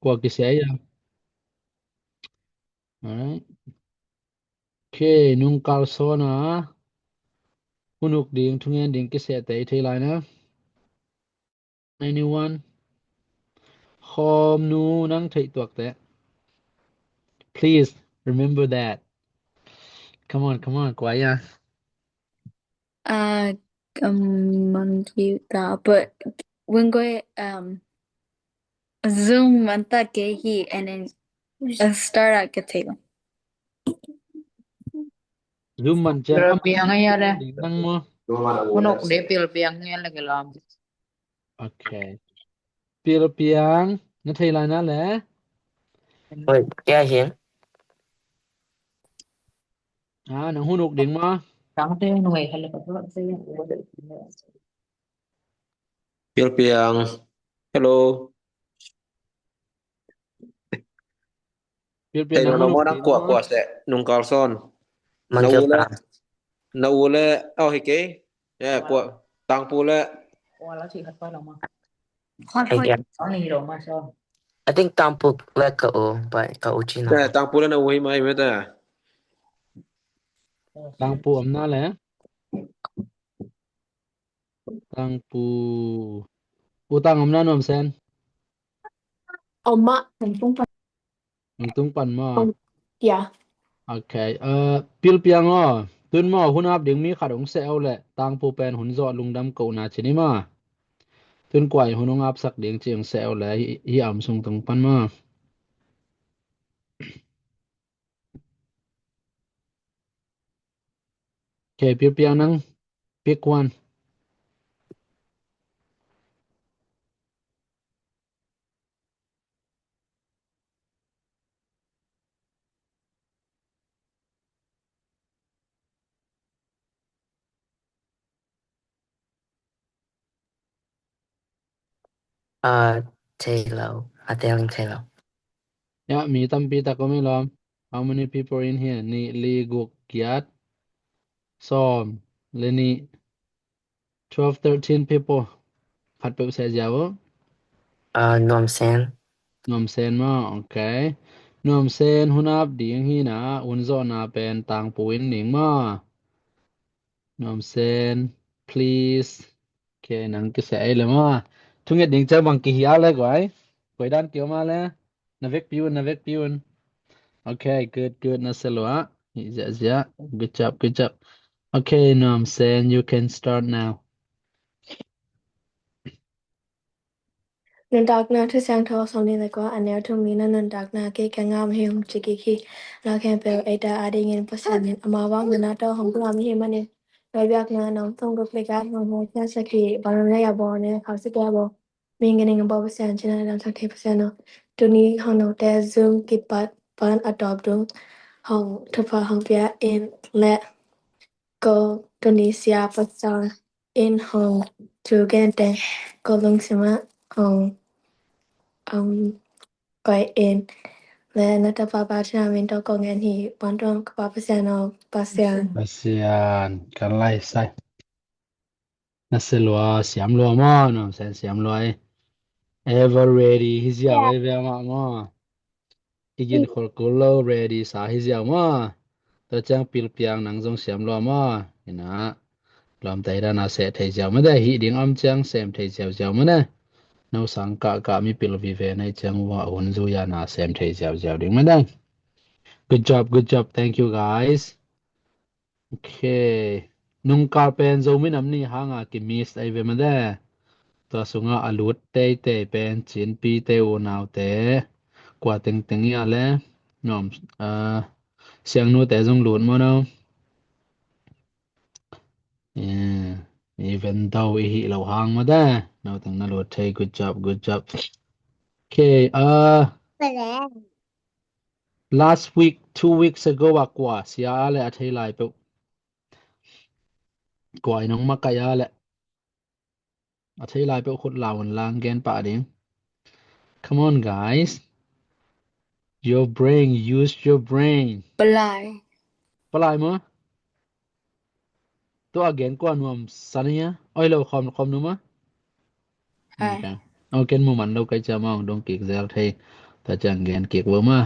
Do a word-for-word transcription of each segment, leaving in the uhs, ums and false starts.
Kua kisia ia? Alright. Okay, nung kalsawn a hun uk ding, thungen ding kisia te i thei lai na. Anyone? Khawm nu nang theih tuak teh. Please remember that. Come on, come on, kua ia? Uh, um, monkey, uh, but when go, um, Zoom man ta ke hi, and then, uh, start at ke thei. Zoom man ciang. Pil piang ia le. Nang maw. Hun uk ding pil piang ia le ke lam. Okay. Pil piang, na thei lai na le? Oi, kia hin. Ah, nang hun uk ding maw. Tang te nung ei kha le ka. Pil piang. Hello. Pil piang, nang hun uk ding maw. Kua, kua se, nung kalsawn. Na u le, na u le, oh, hi kei. Ya, kua, Tangpu le. I think Tangpu le ka u, but ka u cina. Ya, Tangpu le na u hi mai mete. Tangpu om na le. Tangpu. U Tang om na, Nuam Sen? Om mah. Hong tung pan maw? Ya. Okay. Uh, pil piang aw. Tun maw, hun ap ding mi khat hong seh aw le, Tangpu pen hun zawh lungdam ko na ci ni maw. Tun kua in hun hong apsak ding ci hong seh aw le, hi, hi a om sung tung pan maw. Okay, pil piang nang. Pick one. A, thei lo. A, thei lo. Ya, mi tampi tak om hi lawm. How many people in here? Nih, li, guk, giat, sawm le nih. Twelve, thirteen people. Khat peuh seh ziau. A, Nuam Sen. Nuam Sen maw? Okay. Nuam Sen hun ap ding hi na, hun zawhna pen Tangpu in ding maw. Nuam Sen, please. Okay, nang kiseh ei le maw. Thunget ding ciang bang kihi a le guai. Koi dan ki om a le. Na vekpi un, na vekpi un. Okay, good, good. Na se lua. Hi ziahziah. Good job, good job. Okay, Nuam Sen, you can start now. Nuntakna thu siangtho sawm nih le kua, a neu thum. Mi na nuntakna kei ka ngam hi, hong ci kik hi. Lau khempeuh eite adingin Pasian in amau vang nunna tawh hong pia mi hi manin, ngaihbiakna nong thong guk le ka hong hawsia sak hi. Bang nong nei a bawl ne, khauh sik a bawl. Min ganing a bawl Pasian, cina lam sak thei Pasian aw. Tuni hong note Zoom kipat pan a tawp dong hong thupha hong pia in le ko tuni sia pasal in hong thu gente ko lungsim ah hong, um, koih in le na tapa pa thina min tawh ko ngen hi. Puan tuang ka pa Pasian aw, Pasian. Pasian, kan lai sai. Na se lua, siam lua maw, Nuam Sen, siam lua ei. Ever ready hi ziau ei ve mah maw. I gin khol kul lo, ready sa hi ziau maw. Tua ciang pil piang nang zong siam lua maw. Ina, lawmte dan a seh thei ziau mah de, hih ding om ciang sem thei ziauziau mah de. No sang kah kah mipil vive na hih ciang uh a hun zui a na sem thei ziauziau ding mah de. Good job, good job. Thank you, guys. Okay. Nungkal pen Zomi nam ni hanga ki-miss ei ve mah de. Tua sunga a lut teitei pen Cinpi te unaute. Kua tengteng ia le. Nuam, ah, Siangnu te zong lut maw no. Yeah. Even though i hih lo hang mah de. No teng na lut thei. Good job, good job. Okay, ah, last week, two weeks ago a kua sia a le a thei lai peuh. Kua in hong makaih a le a thei lai peuh khut lau un lang gen pah ding. Come on, guys. Your brain, use your brain. Palai. Palai maw? Tua gen kua Nuam Sen hia? Oi lo khawm, khawm nu maw? Hai. Okay. Oh, ken mu man lo kai cia maw, dong kik zel thei. Tua ciang gen kik vo maw.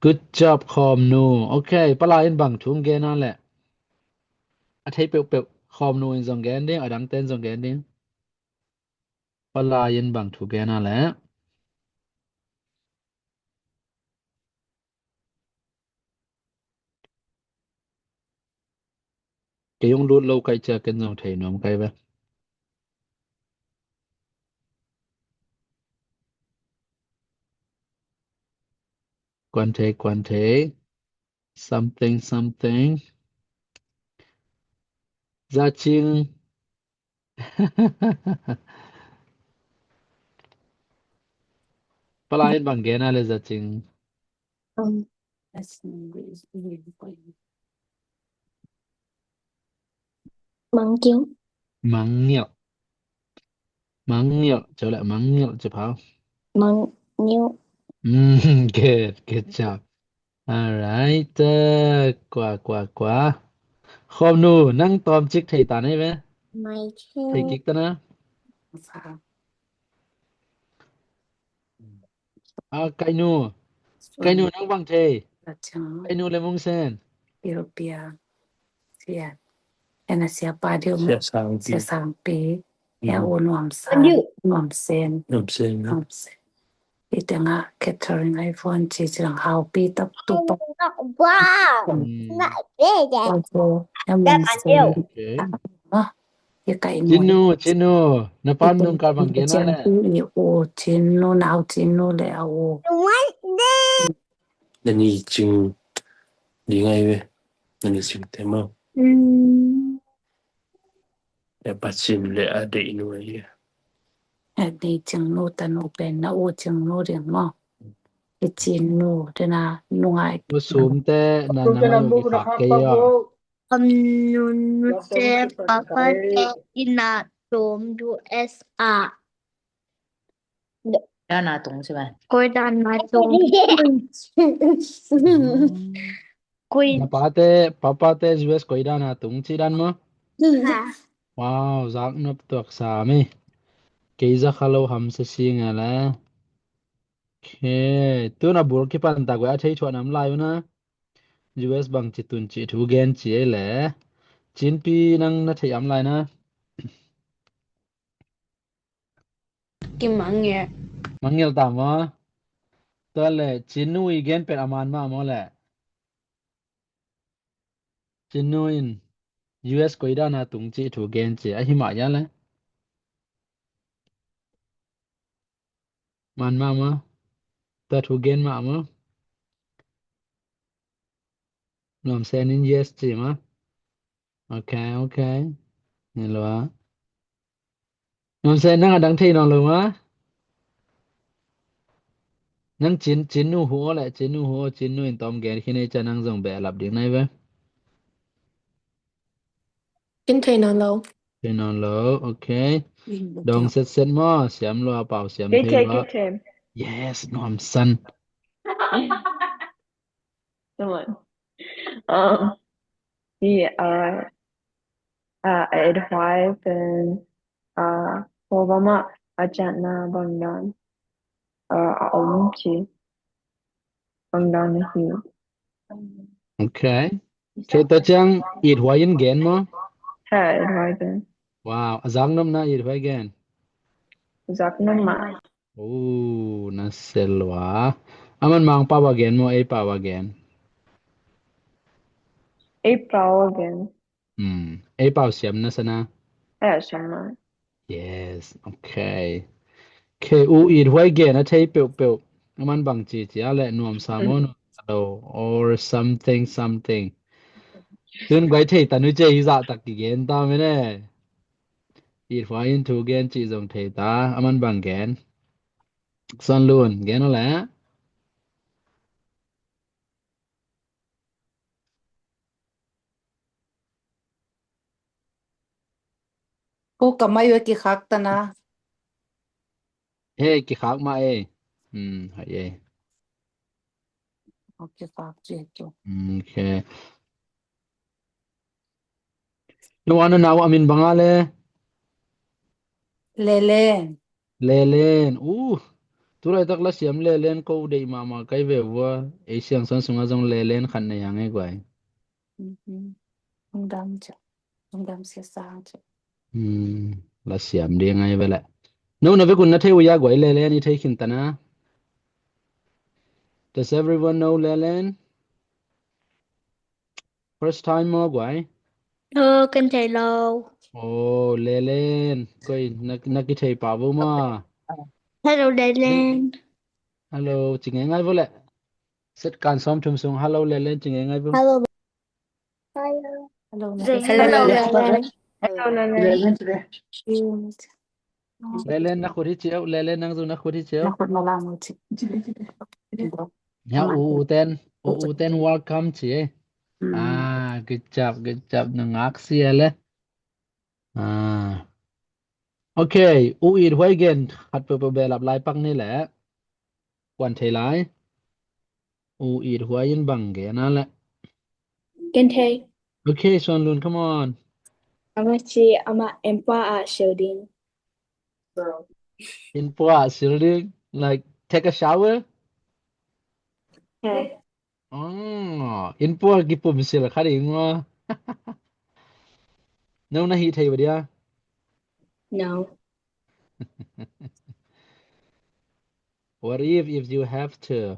Good job, Khawmnu. Ok, Pala in bang thu gen a leh? A thei peuhpeuh, Khawmnu in zong gen ding, a dangte in zong gen ding. Pala in bang thu gen a leh? Kei hong lut lo ka hih ciang ken zong thei nuam ka hi ve. Kuan thei, kuan thei. Something, something. Za Cing. Pala in bang gen a leh, Za Cing? Um, Mangngilh. Mangngilh. Mangngilh, ciau leh mangngilh ci pha. Mangngilh. Mm, good, good job. Alright, uh, kua, kua, kua. Khawmnu, nang tawmcik thei ta na hi ve? Mai thei. Thei kik ta na. Ah, Kainu. Kainu, nang bang thei? Kainu le Mungsen. Pilpia. Sia. Ena siapa dia. Sia Sangpi. Sia Sangpi. Ya, mm. U Nuam San. Nuam Sen. Nuam Sen, no? Nuam Sen. Ite nga Catherine iPhone ci ci lang hau pi tap tu pa. Wow. Hmm. Nak beda. Wow. Ya, Nuam Sen. Okay. Ah, ya, Kainu. Cinu, Cinu. Na pan nung kal bang gen a leh? Cinu, Cinu, nau Cinu le au. Na ni cing di ngai ve. Na ni cing te maw. Hmm. Ya, Pacin le a deih nu ahi. A deih cing nu tanu pen na u cing nu ding maw. I cin nu te na nu ngai. U sum te na na ngai u i khak kei a. Om nu nu te papa te ina som U S A. Dana tung si ba. Koi dana tung. Koi. Na pa te, papa te U S koi dana tung ci dan maw? Wow, zak nop tuak sa mi. Kei za kha lo ham sa si nga la. Okay, tu na bul kipan ta gwe a thei thuah nam lai u na. U S bang ci tun ci thu gen ci ei le. Cinpi nang na thei am lai na. Kimangngilh. Mangngilh ta maw? Tua le, Cinu i gen pen a man mah maw le? Cinu in U S koi dana tung ci thu gen ci a hi mah ya le? Man mah maw? Tua thu gen mah maw? Nuam Sen in yes ci maw? Ok, ok. Ni lua. Nuam Sen, nang a dang thei nawn lo maw? Nang Cin, Cin nu hu aw le, Cin nu hu aw, Cin nu in tawm gen khin ei cia nang zong behlap ding nai ve. In thei nawn lo. Thei nawn lo, ok. Dawng setset maw, siam lua, pau siam thei lua. Yes, Nuam San. Come on. Um, yeah, uh, uh, advice and, uh, Obama agenda bang dan, uh, a om ci bang dan hi. Okay. Okay, tua ciang it huai in gen maw? Ha, it huai gen. Wow, a zaknopna it huai gen. Zaknopna. Oh, na selua. Aman Mangpau a gen maw, ei pau a gen? Ei pau a gen. Hmm, ei pau siam na sana. Ei siam na. Yes, okay. Okay, u it huai gen a thei peuhpeuh. Aman bang ci ci a le nuam sa maw, nuam sa lo, or something, something. Tun guai thei ta nu cia hi zah tak kigen ta mene. It huai in thu gen ci zong thei ta, aman bang gen. Son Lun, gen o le. Ko kamai ua kikhak ta na. He, kikhak mah e. Hmm, hai e. Kikhak ci e. Hmm, okay. Nuan na nau a min banga le. Lelen. Lelen. Uh. Tulaitak lasiam lelen ko deih mahmah kai ve vua. Ei siangsawn sungah zong lelen khat nei hang e guai. Mhm. Ong dam ciah. Ong dam siasa ciah. Hmm. Lasiam ding ngai ve leh. No na vekun na thei uh ya guai lelen i thei khin tana. Does everyone know lelen? First time maw guai? Ken thei lo. Oh, lelen. Koi na, na kithei pah vo maw? Hello lelen. Hello, ci ngei ngai vo leh. Set kan sawm thum sung hello lelen ci ngei ngai vo. Hello. Hello. Hello. Hello. Lelen, na khut hi ciau. Lelen, nang zong na khut hi ciau. Na khut na lang ci. Ya, u, u ten, u, u ten welcome ci. Ah, good job, good job. Na ngak sia le. Ah. Okay, u it huai gen khat peuhpeuh behlap lai pak ni leh. Kuan thei lai. U it huai in bang gen a leh. Ken thei. Okay, Suan Lun, come on. Ama ci ama inn pua ah sil ding. Inn pua ah sil ding, like take a shower? He. Oh, inn pua kipum sil kha ding maw? No na hih thei ba dia? No. What if, if you have to?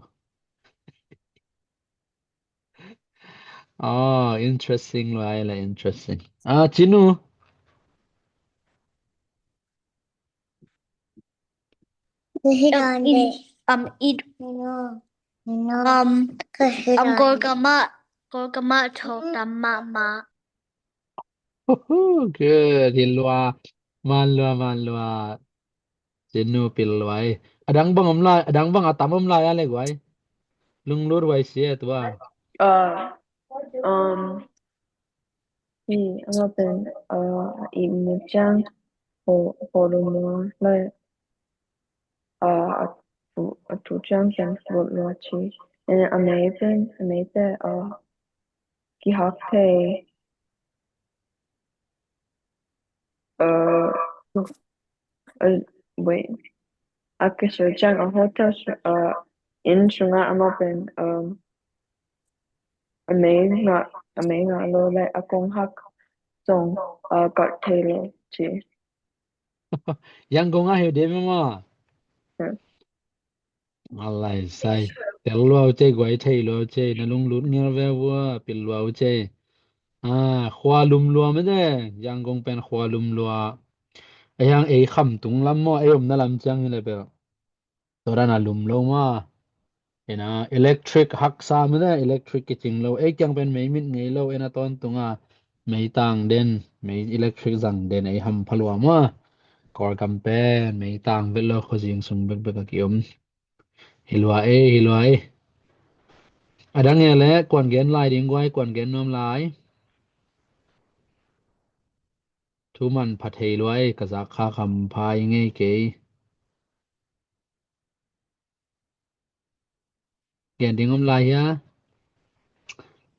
Oh, interesting, Luai, like, interesting. Ah, Cinu. Um, it, um, um, Golgama, Golgama thok tam mahmah. Good, hi lua, man lua, man lua. Cinu pil luai. Adang bang om lai, adang bang a tam om lai a le guai. Lunglut huai sia tua. Uh, um, i, ama pen, uh, i mu ciang, ho, ho lu mu lai, uh, a tu, a tu ciang kian lut lua ci. And a mei pen, a mei pen, uh, kihak thei. Uh, uh, wait. A kisil ciang a hotel, uh, inn sungah ama pen, um, a mei ngah, a mei ngah lo le a kong hak zong, uh, kah thei lo ci. Yangon ah hi ding maw? Hmm. A lai sai. Tel lua uh cei, guai thei lua uh cei. Na lunglut ngel ve vua, pil lua uh cei. Ah, khua lum lua mede. Yangon pen khua lum lua. Ei hang ei kham tung lam maw, ei omna lam ciang hi le bel. Tua dan a lum lo maw. Ena electric haksa mede, electric kicing lo. Ei kiang pen mei mit ngei lo, ena tawntung a mei tang den, mei electric zang den, ei hampha lua maw. Kawlgam pen mei tang vet lo, khuazing sung bekbek a kiom. Hi lua e, hi lua e. Adang e le, kuan gen lai ding guai, kuan gen nuam lai. Thu manpha thei lua e, ka zak kha hampha i ngei kei. Gen ding om lai hia?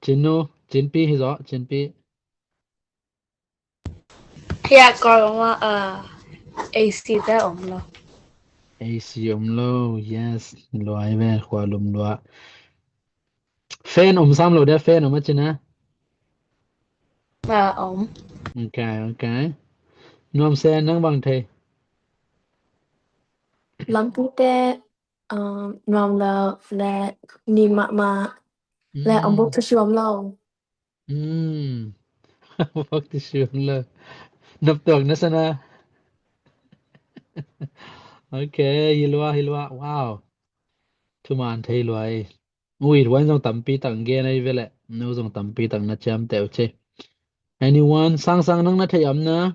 Cinu, Cinpi hi zaw, Cinpi. Hia Kawlgam ah, uh, A C te om lo. A C om lo, yes. Luai ve, khua lum lua. Fan om sam lo dia, fan om a cina? Ah, om. Ok, ok. Nuam se, nang bang thei? Lampi te, um, nuam lo le, nim mahmah le, om buk tu suam lo. Hmm. Buk tu suam lo. Nop tuak na sana. Ok, hi lua, hi lua. Wow. Thuman thei lua e. Ui, huan zong tampi tak gen ai ve leh. No zong tampi tak na ciam teuh ce. Anyone? Sang Sang, nang na thei am na?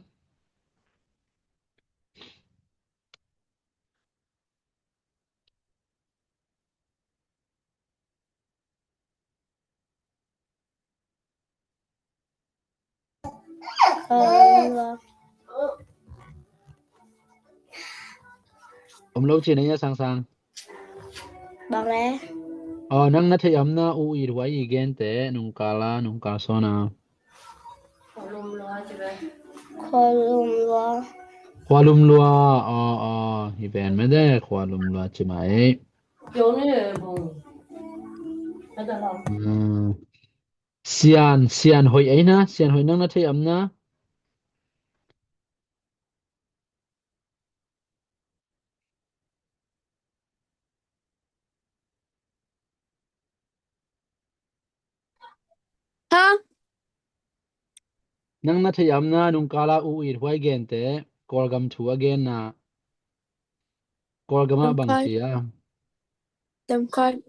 Om lo ci na ia, Sang Sang. Bang le? Aw, nang na thei am na u it huai i gente, nungkal a, nungkal sawn a. Khualum lua. Khua lum lua, aw, aw, hi ven mede, khua lum lua ci mai. Yo ne bong. Ada la. Hmm. Sian, Sian Hoih ei na, Sian Hoih nang na thei am na? Ha? Nang na thei am na, nungkala U It Huai gente, Kawlgam thu a genna, Kawlgam ah bang ci a? Dem khai.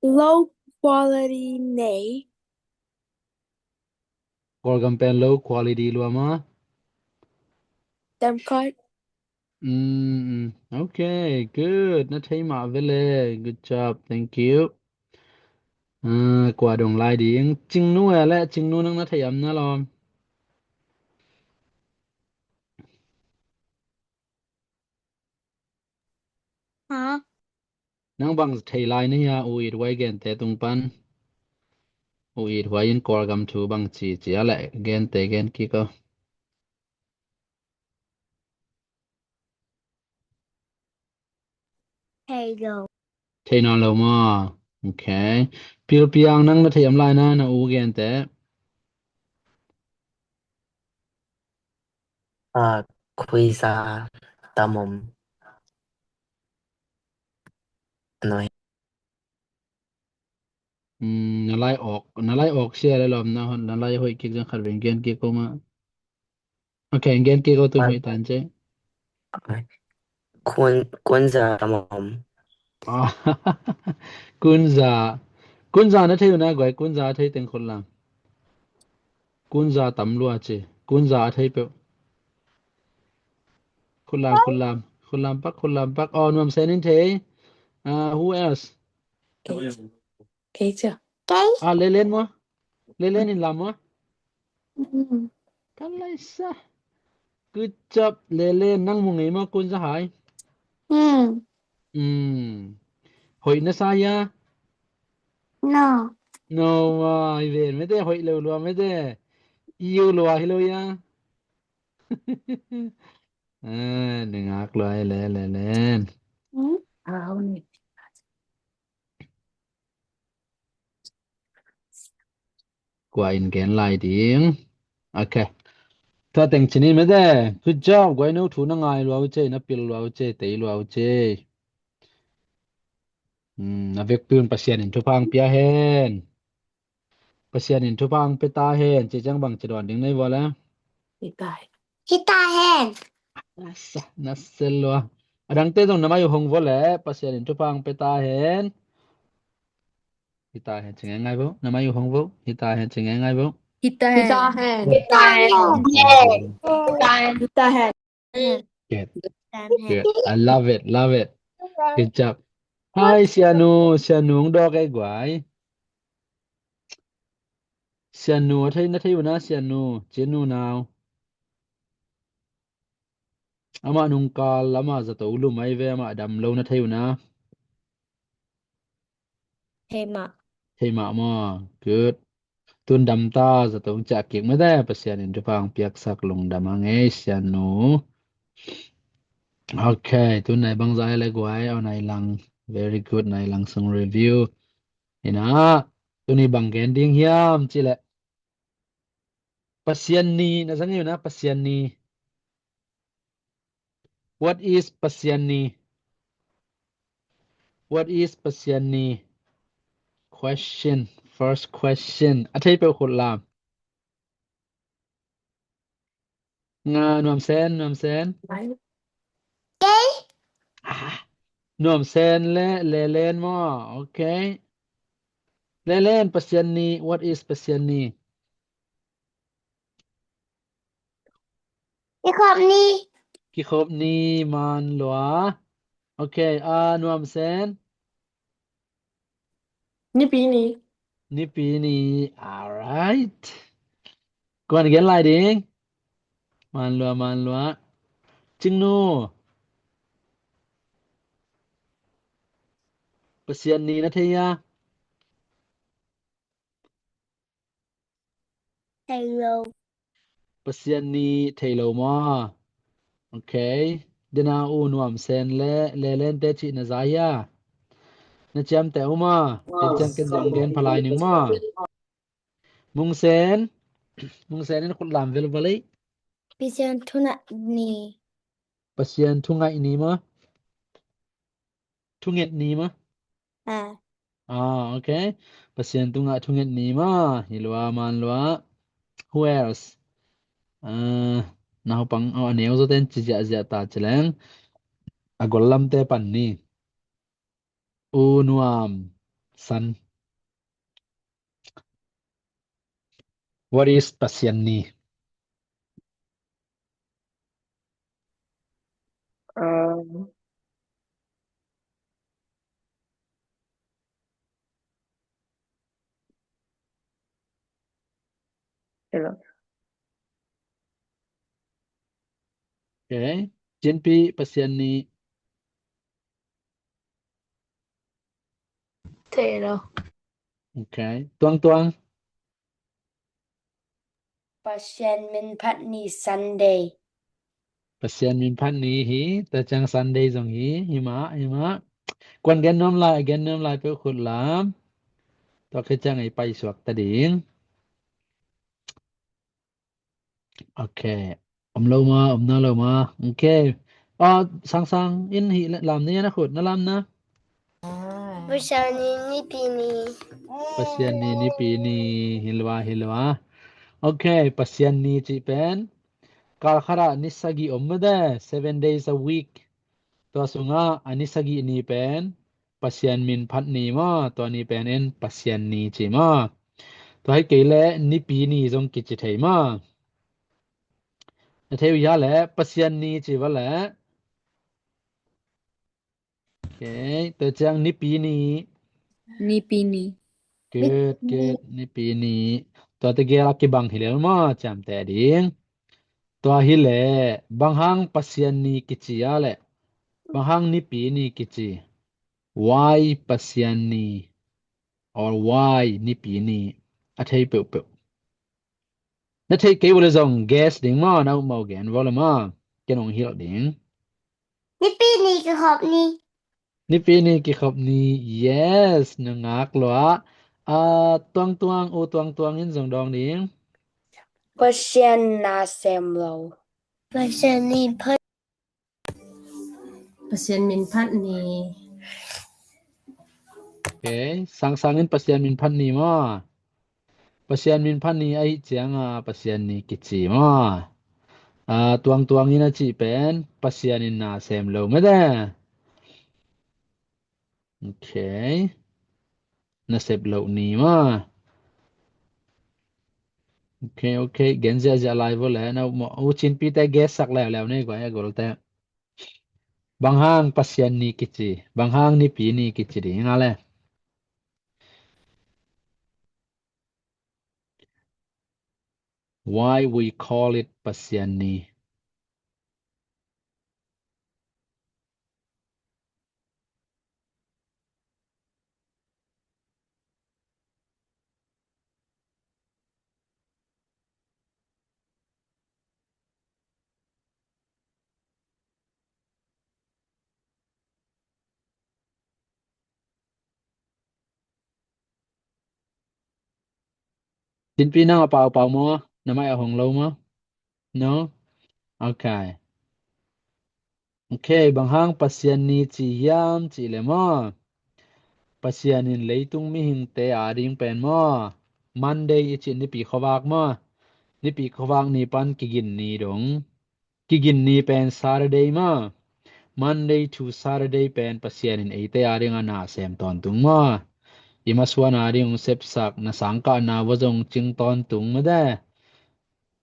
Low quality nei. Kawlgam pen low quality lua ma? Dem khai. Mm, mm. Okay, good. Na thei mah vele. Good job. Thank you. Ah, kua dong lai ding. Cingnu e le, Cingnu nang na thei am na lawm? Ha? Nang bang thei lai na hia, U It Huai gente tung pan? U It Huai in Kawlgam thu bang ci ci a le, gente gen kik o. Thei lo. Thei nawn lo maw? Okay. Pilpiang nang na thei am lai na, na u gente? A, khuiza tam om. Noi. Mm, na lai awk, na lai awk sia le lawm na hon, na lai hoih kik zang khat veng gen kik ko ma. Okay, gen kik ko tu hoih tan ce. Kun, kunza tam om. Ah, kunza. Kunza na thei uh na guai, kunza thei teng khut lam. Kunza tam lua ce. Kunza a thei peuh. Khut lam, khut lam. Khut lam pak, khut lam pak. Oh, nuam sen in thei. Ah, who else? Kei cia. Kei. Ah, Lelen maw? Lelen in lam maw? Mm. Kan lai sa. Good job, Lelen. Nang mu ngei maw, kunza hai? Mm. Mm. Hoih na sa ya? No. No, ah, hi ven mete, hoih lo lua mete. Iu lua hi lo ya. Ah, ningak lua hi le, Lelen. Mm. Au ni. Kua in gen lai ding. Okay. Tua teng cinin mede. Good job. Guai no thu na ngai lua uce, na pil lua uce, tei lua uce. Hmm, na vekpi un Pasian in thupha ang pia hen. Pasian in thupha ang pia ta hen. Ci ciang bang ci dawn ding nei vua le? Hi ta hen. Hi ta hen. Nasa, nasa lua. Adangte zong na mai uh hong vua le, Pasian in thupha ang pia ta hen. Hi ta hen, ci ngai ngai vo. Na mai uh hong vo. Hi ta hen, ci ngai ngai vo. Hi ta hen. Hi ta hen. Hi ta hen. Hi ta hen. Hi ta hen. Good. Good. I love it, love it. Good job. Hi, Sianu, Sianu, hong dawk ei guai. Sianu, a thei, na thei uh na, Sianu, Cinu nau. Amah nungkal, amah zato lum ai ve, amah dam lo na thei uh na. Thei mah. Thei mah maw. Good. Tun dam ta, zato ciah kik mete, Pasian in thupha ang piaksak lungdam a ngei, Sianu. Okay, tun nai bang zai le guai, au nai lang. Very good, nai lang sung review. Ina, tuni bang gen ding hiam, ci le. Pasian ni, na zang hi uh na, Pasian ni. What is Pasian ni? What is Pasian ni? Question, first question. A thei peuh khut lam. Nga, nuam sen, nuam sen. Kei. Ah, nuam sen le, Lelen maw. Okay. Lelen, Pasian ni, what is Pasian ni? Kikhop ni. Kikhop ni, man lua. Okay, ah, nuam sen. Nipi ni. Nipi ni. Alright. Kuan gen lai ding. Man lua, man lua. Cingnu. Pasian ni na thei a? Thei lo. Pasian ni thei lo maw? Ok. Dena U Nuam Sen le Lelente cih na za hia? Na ciamteh uh maw? Ken ciang ken zong gen phalai ning maw? Mungsen. Mungsen in khut lam vel va lei. Pasian thungaih ni. Pasian thungaih ni maw? Thunget ni maw? Ah. Ah, ok. Pasian tungah thunget ni maw? Hi lua, man lua. Who else? Ah, naupang, oh, a neu zawten ci ziahziah ta ci leng. A gollamte pan ni. U Nuam San. What is Pasian ni? Um, hello. Ok. Cinpi, Pasian ni. Thei lo. Ok. Tuang Tuang. Pasian min phat ni Sunday. Pasian min phat ni hi, ta ciang Sunday zong hi, hi mah, hi mah. Kuan gen nuam lai, gen nuam lai peuh khut lam. Tua khit ciang ei paisuak ta ding. Ok. Om lo ma, om na lo ma. Ok. Ah, Sang Sang in hi le-, lam ni na khut, na lam na. Pasian ni nipi ni. Pasian ni nipi ni, hi lua, hi lua. Ok, Pasian ni cih pen. Kal khat ah ni sagih om mah de, seven days a week. Tua sungah a ni sagih ni pen Pasian min phat ni maw, tua ni pen en Pasian ni ci maw. Tua hi kei leh nipi ni zong kici thei maw. Na thei uh hia leh Pasian ni ci va leh. Ok, tua ciang nipi ni. Nipi ni. Good, good, nipi ni. Tua tegel a kibang hi lel maw, ciamteh ding. Tua hi leh, bang hang Pasian ni kici a leh, bang hang nipi ni kici. Why Pasian ni? Or why nipi ni? A thei peuhpeuh. Na thei kei uh leh zong guess ding maw, na uh maw gen vo leh maw. Ken hong hilh ding. Nipi ni kikhop ni. Nipi ni kikhop ni, yes, na ngak lua. Ah, Tuang Tuang, U Tuang Tuang in zong dawng ding. Pasian na sem lo. Pasian ni phat. Pasian min phat ni. Ok, Sang Sang in Pasian min phat ni maw. Pasian min phat ni ahih ciangin Pasian ni kici maw. Ah, Tuang Tuang in a cih pen Pasian in na sem lo mah de. Ok. Na sep loh ni maw. Ok, ok. Gen ziahziah lai vo leh, na uh maw, U Cinpi te guess sak leuleu nei guai a golte. Bang hang Pasian ni kici, bang hang nipi ni kici ding a leh. Why we call it Pasian ni? Cinpi nang a paupau maw? Na mai a hong lo maw? No? Ok. Ok, bang hang Pasian ni ci hiam cih leh maw. Pasian in leitung mihingte ading pen maw. Monday i cih nipi khuavak maw. Nipi khuavak ni pan kigin ni dong. Kigin ni pen Saturday maw. Monday to Saturday pen Pasian in eite ading a na sem tawntung maw. I masuan ading hong sepsak na sangkah na va zong cing tawntung mah de.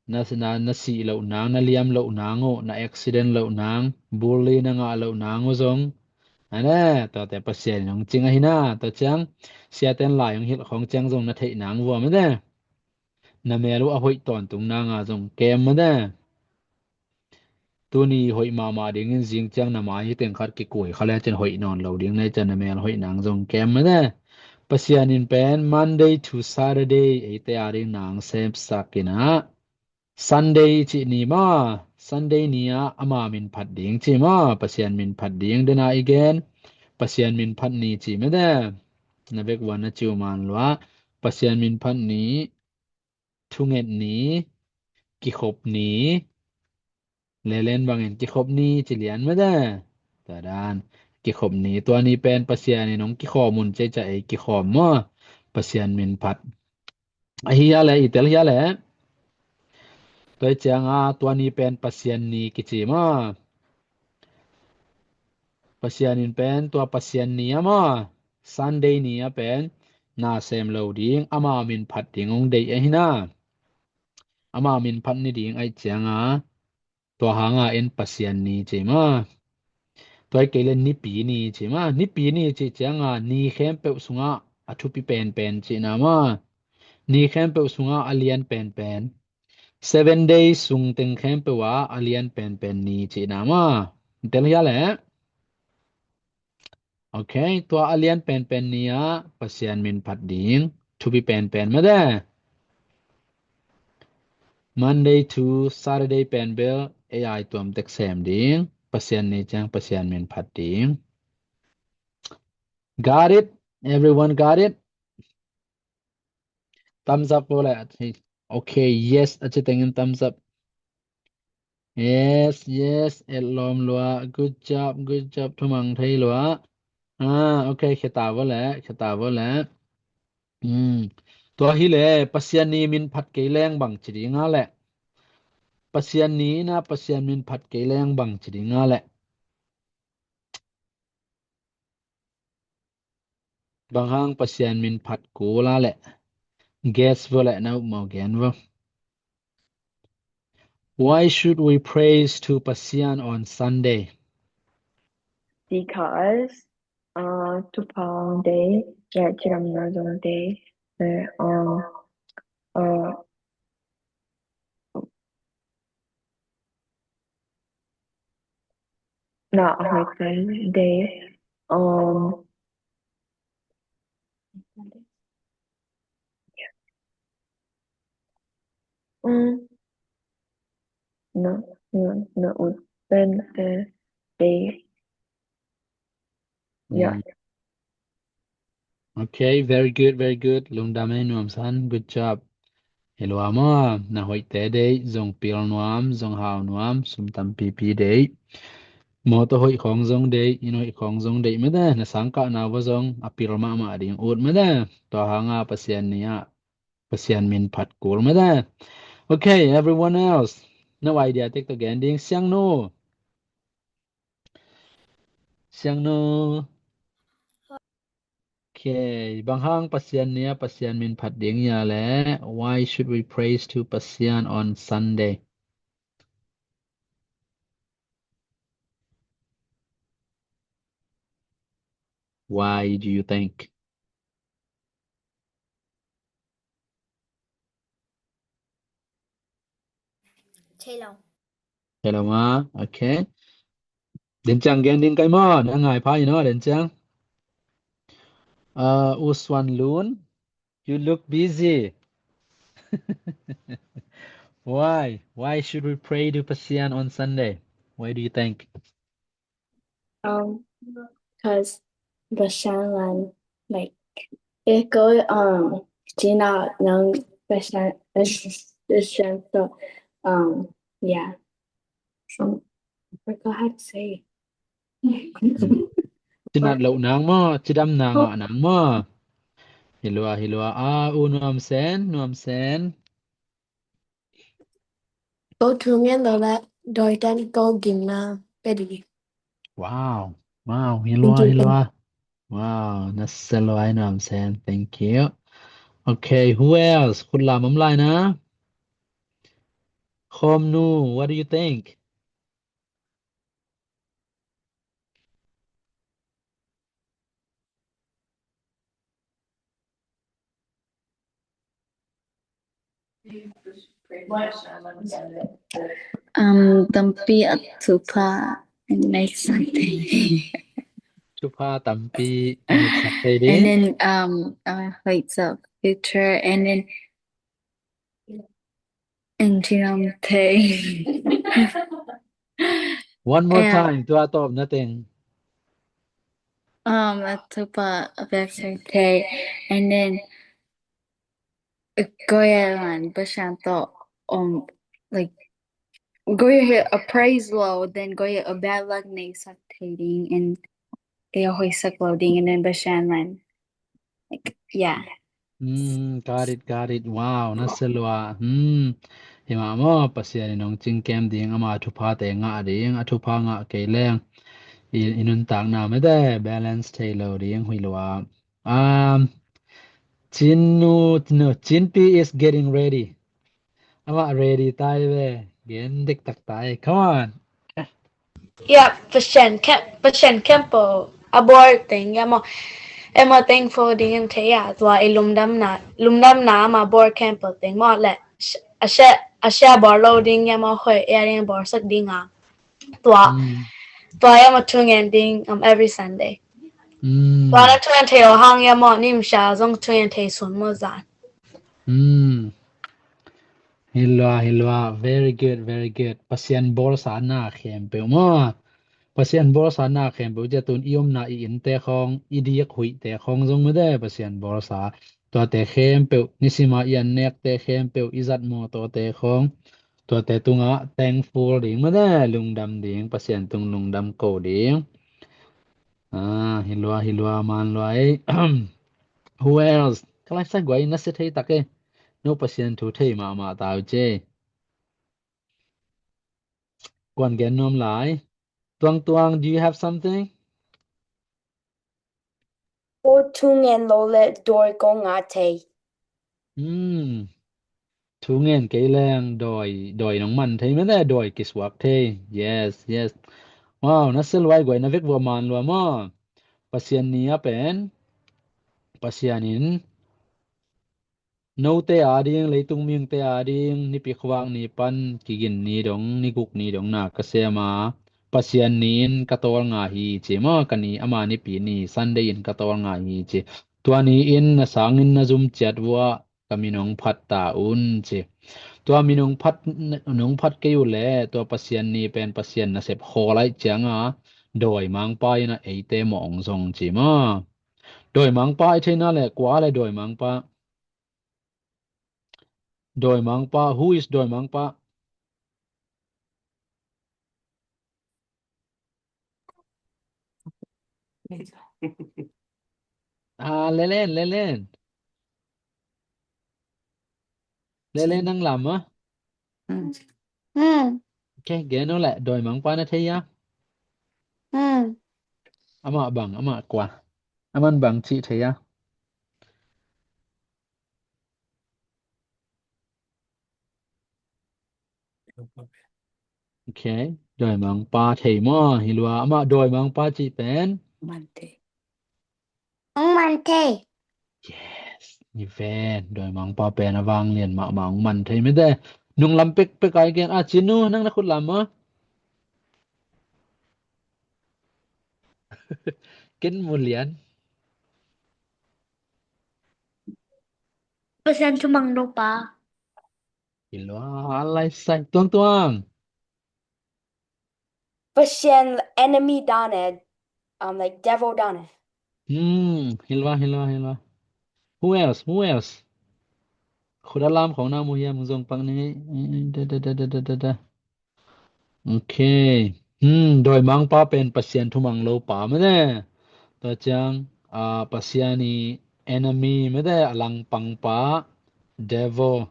Na, na, na sih loh nang, na liam loh nang uh, na accident loh nang, bully na ngah loh nang uh zong. A ne, tuate Pasian in hong cing ahi na, tua ciang, siaten lai hong hilh khong ciang zong na theih nang vua mah de. Na mel uh a hoih tawntung nang a zong kem mah de. Tuni hoih mahmah dingin zing ciang na mai hi teng khat kikui kha le cin hoih nawn lo ding na hi ciang na mel hoih nang zong kem mah te. Pasian in pen Monday to Saturday eite a ding nang semsak in ah Sunday cih ni maw, Sunday ni ah ama min phat ding ci maw, Pasian min phat ding dena i gen, Pasian min phat ni ci mah te. Na vek wan na ciu man lua, Pasian min phat ni, thunget ni, kikhop ni, lelen bangin kikhop ni ci lian mah te. Tua dan, kikhop ni, tua ni pen Pasian in hong kikhawm un ci ciang ei kikhawm maw, Pasian min phat. Ahi hia le, i tel hia le. Tua hi ciang a, tua ni pen Pasian ni kici maw. Pasian in pen tua Pasian ni a maw, Sunday ni a pen na sem lo ding, ama min phat ding hong deih ahi na. Ama min phat ni ding ahi ciang a, tua hang a en Pasian ni ci maw. Tua hi kei le Nipi ni ci maw. Nipi ni ci ciang a, ni khempeuh sungah a thupi penpen cihna maw. Ni khempeuh sungah a lian penpen. Seven days sung teng khempeuh ah a lian penpen ni cihna maw. Tel hia le. Ok, tua a lian penpen ni ah Pasian min phat ding. Thupi penpen mah te. Monday to Saturday pen bel A I tuam tek sem ding. Pasian ni ciang Pasian min phat ding. Got it? Everyone got it? Thumbs up vo le. Ok, yes a ci tengin thumbs up. Yes, yes, et lawm lua. Good job, good job. Thumang thei lua. Ah, ok, kheta vo le, kheta vo le. Hmm. Tua hi le, Pasian ni min phat kei leng bang ci ding a le. Pasian ni na Pasian min phat kei leng bang ci ding a le. Bang hang Pasian min phat kul a le. Guess vo le na upmawh gen vo. Why should we praise to Pasian on Sunday? Because uh, Thupha Day, yeah, Cidamna Zong Day, uh, um, uh, na a hoih pen Day, um, um, no, no, no, uh, pen, uh, Day. Yeah. Mm. Ok, very good, very good. Lungdam ei Nuam San, good job. Hi lua maw, na hoihte deih, zong pil nuam, zong hau nuam, sum tampipi deih. Mawtaw hoih khawng zong deih, inn hoih khawng zong deih mah te, na sangkah na va zong a pil mahmah ding ut mah te. Tua hang a Pasian ni ah Pasian min phat kul mah te. Ok, everyone else. No idea tek tawh gen ding, Siangnu. Siangnu. Ok, bang hang Pasian ni ah Pasian min phat ding hia le. Why should we praise to Pasian on Sunday? Why do you think? Thei lo. Thei lo maw. Ok. Din Ciang gen ding kai maw. Na ngai pha i no Din Ciang. Uh, U Suan Lun, you look busy. Why? Why should we pray to Pasian on Sunday? Why do you think? Um, because Pasian lan, like, it go, um, Gina nang Pasian, Pasian, so, um, yeah. So, I forgot how to say. Cinat loh nang maw, cidam nang ah nang maw. Hi lua, hi lua. Ah, U Nuam Sen, Nuam Sen. Ko thu ngen lo le, doi dan ko gimna pedi. Wow. Wow, hi lua, hi lua. Wow, na se lua ai Nuam Sen. Thank you. Okay, who else? Khut lam om lai na. Khom Nu, what do you think? Um, tampi a thupha a neihsak thei. Thupha tampi a neihsak thei ding. And then, um, uh, hoihsak future, and then, and thei. One more time, tua tawpna teng. Um, a thupha a neihsak thei, and then, Goya man Pasian tawh om, like, Goya a praise lo, then Goya a bad luck neihsak thei ding, and a hoihsak lo ding, and then Pasian man, like, yeah. Mm, got it, got it. Wow, na sia lua. Hmm. Hi mah maw, Pasian in hong cingkem ding, ama thuphate ngah ding, a thupha ngah kei leng i, i nuntakna mete balance thei lo ding, hi lua. Um, Chin nu, no, Chin Pi is getting ready. Amah ready tai ve. Gen dektak tai. Come on. Yeah, Pasian khempeuh a bawl teng, yeah maw. Amah thankful ding in thei a, tua i lungdamna, lungdamna amah bawl khempeuh teng maw leh. A sia, a sia bawl lo ding, yeah maw, hoih a ding bawlsak ding a. Tua, tua amah thungen ding, um, every Sunday. Tua na thungen thei lo hang, yeah maw, nimsa zong thungen thei sun maw zan. Hi lua, hi lua. Very good, very good. Pasian bawlsa na khempeuh maw. Pasian bawlsa na khempeuh, cia tun i omna i innte khawng, i dik huihte khawng zong mete Pasian bawlsa. Tuate khempeuh, nisima i an nekte khempeuh, i zat mawtawte khawng, tuate tungah thankful ding mete, lungdam ding, Pasian tung lungdam ko ding. Ah, hi lua, hi lua, man lua ei. Who else? Ka lai sa guai na sia thei tak e. No Pasian thu thei mahmah tau ce. Kuan gen nuam lai. Tuang Tuang, do you have something? Ko thungen lo le doi ko ngah thei. Hmm. Thungen kei leng doi, doi nong man thei mete, doi kisuak thei. Yes, yes. Wow, na sia lua ei guai, na vek vua man lua maw. Pasian ni a pen, Pasian in note a ding, leitung mihingte a ding, nipi khuavak ni pan kigin ni dong, ni guk ni dong na ka sem a, Pasian ni in ka tawlnga hi ci maw, ka ni ama nipi ni Sunday in ka tawlnga hi ci. Tua ni in na sangin na zum ciat vua ka min hong phat ta un ci. Tua min hong phat, hong phat kei uh leh, tua Pasian ni pen Pasian nasep khawl ahih cianga, dawimangpa in a eite mawh hong zong ci maw. Dawimangpa i theihna leh kua leh dawimangpa. Dawimangpa, who is dawimangpa? Ah, Lelen, Lelen. Lelen nang lam ah. Hmm. Okay, gen o leh, dawimangpa na thei a? Hmm. Amah bang, amah kua. Aman bang cih thei a? Okay, dawimangpa thei maw, hi lua, amah dawimangpa cih pen? Man thei. Hong man thei. Yes, ni ven, dawimangpa pen a vanglian mahmah hong man thei mete. Nunglam pekpek ai gen, a Cinu, nang na khut lam maw? Ken mu lian. Pasian thumang lo pa. Hi lua, a lai sai. Tuang Tuang. Pasian enemy dan e, um, like devil dan e. Hmm, hi lua, hi lua, hi lua. Who else? Who else? Khut a lam khawng na mu hiam, zong pak ni. Da, da, da. Okay. Hmm, dawimangpa pen Pasian thumang lo pa mete. Tua ciang, ah, Pasian i enemy mete, a langpangpa, devil.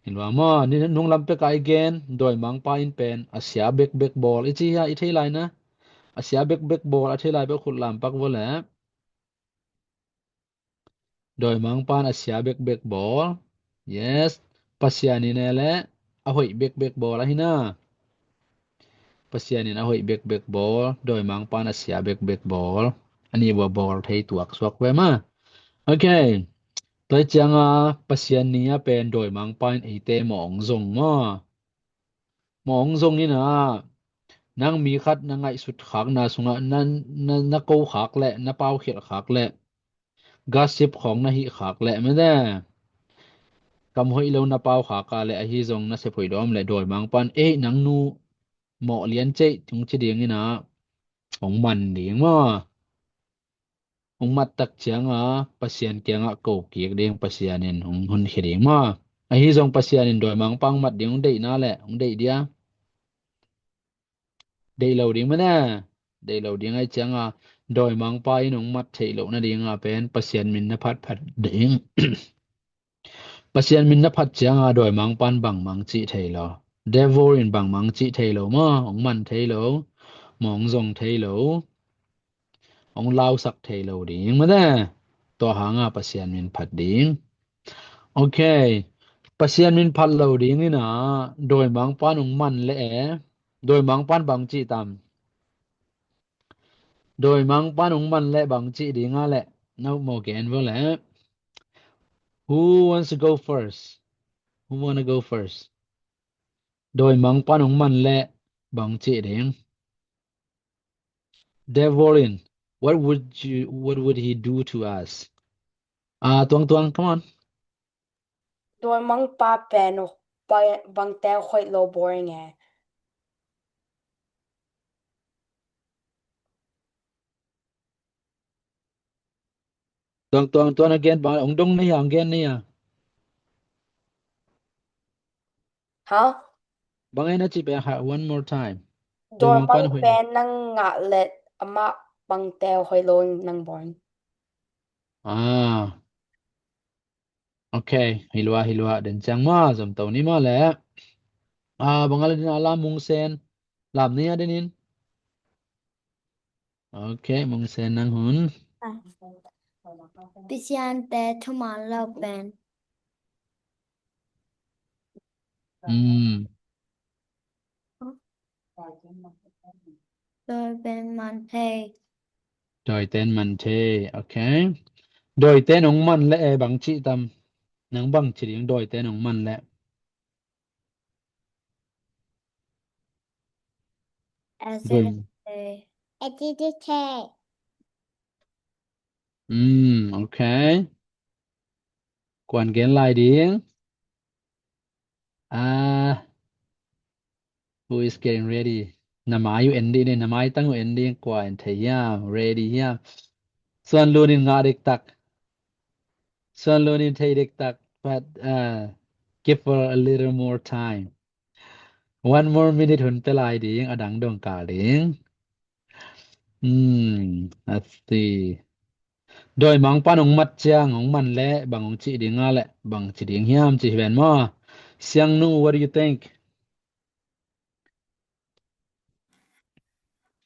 Hi lua maw, ni nunglam pek ai gen, dawimangpa in pen a sia bekbek bawl. I ci hia, i thei lai na? A sia bekbek bawl, a thei lai bek khut lam pak vua leh. Dawimangpa in a sia bekbek bawl. Yes. Pasian in e leh a hoih bekbek bawl ahi na. Pasian in a hoih bekbek bawl, dawimangpa in a sia bekbek bawl. A nih vua bawl thei tuak suak ve maw. Okay. Tua cianga Pasian ni a pen dawimangpa in eite mawh hong zong maw. Mawng zong in ah, nang mi khat na ngaihsut khakna sungah na, na, na ko khak leh, na paukhialh khak leh, gossip khawng na hih khak leh, mate, kam hoih lo na pau khak a leh, ahi zong na sep hoih dawm leh, dawimangpa'n, "Ei, nang nu mawh lian ceih," hong ci ding in ah, hong man ding maw. Hong mat tak ciang a Pasian kiangah ko kik ding, Pasian in hong honkhia ding maw. Ahi zong Pasian in dawimangpa hong mat ding, hong deihna leh, hong deih dia, deih lo ding mate. Deih lo ding ahih ciang a, dawimangpa in hong mat theih loh nading a pen Pasian min na phatphat ding. Pasian min na phat ciang a dawimangpa'n bangmah hong cih thei lo. Devil in bangmah hong cih thei lo maw, hong man thei lo, mawng zong thei lo, hong lausak thei lo ding mate. Tua hang a Pasian min phat ding. Ok. Pasian min phat lo ding in ah, dawimangpa'n hong man leh e, dawimangpa'n bang cih tam? Dawimangpa'n hong man leh bang cih ding a leh, na upmawh gen vo leh. Who wants to go first? Who wanna go first? Dawimangpa'n hong man leh bang cih ding? Devil in, what would you, what would he do to us? Ah, Tuang Tuang, come on. Dawimangpa pen, oh, bang, bangte hoih lo, boring e. Tuang Tuang, tuan a gen bang, hong dong na hia, hong gen na hia? Ha? Bang e na cih pen, ha, one more time. Dawimangpa'n hoih lo. Dawimang pen nang ngah leh amah bangte hoih lo, nang boring. Ah. Ok, hi lua, hi lua, den ciang maw, zom to ni maw leh. Ah, bang a la den a la Mung Sen, lam ni a den in. Ok, Mung Sen nang hun. Pasian te thuman lo pen. Hmm. Dawi pen man thei. Dawite'n man thei, ok. Dawite'n hong man leh e bang cih tam? Nang bang ci ding, dawite'n hong man leh? Dawi. Acidity. Hmm, ok. Kuan gen lai ding? Ah, who is getting ready? Na mai uh en dih ni, na maitang uh en ding, kua en thei hiam, ready hiam? Suan Lun in ngah dektak. Suan Lun in thei dektak, but, uh, give her a little more time. One more minute hun pia lai ding, a dang dong kal ding. Hmm, let's see. Dawimangpa'n hong mat ciang, hong man leh, bang hong cih ding a leh, bang ci ding hiam ci hi ven maw. Siang Nu, what do you think?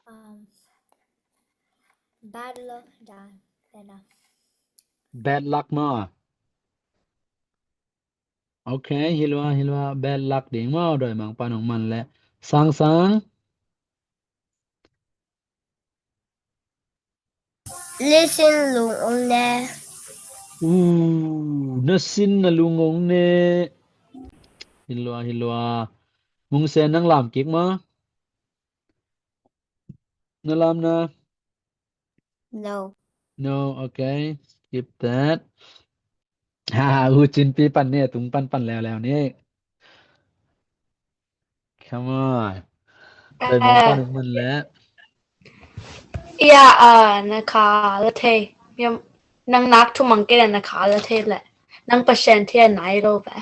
Um, bad luck, Dan. Bad luck maw. Ok, hi lua, hi lua, bad luck ding maw, dawimangpa'n hong man leh. Sang Sang. Listen lung ong ne. Uh, na sin na lung ong ne. Hi lua, hi lua. Mung Sen nang lam kik maw? Na lam na? No. No, okay. Skip that. Ha, U Cin Pi pan ni, tung pan pan leuleu ni. Come on. Dawimangpa nang man leh. Ya, ah, na kha la thei. Nang nak thu mang kei leh na kha la thei leh. Nang Pasian thu a nai lo ve.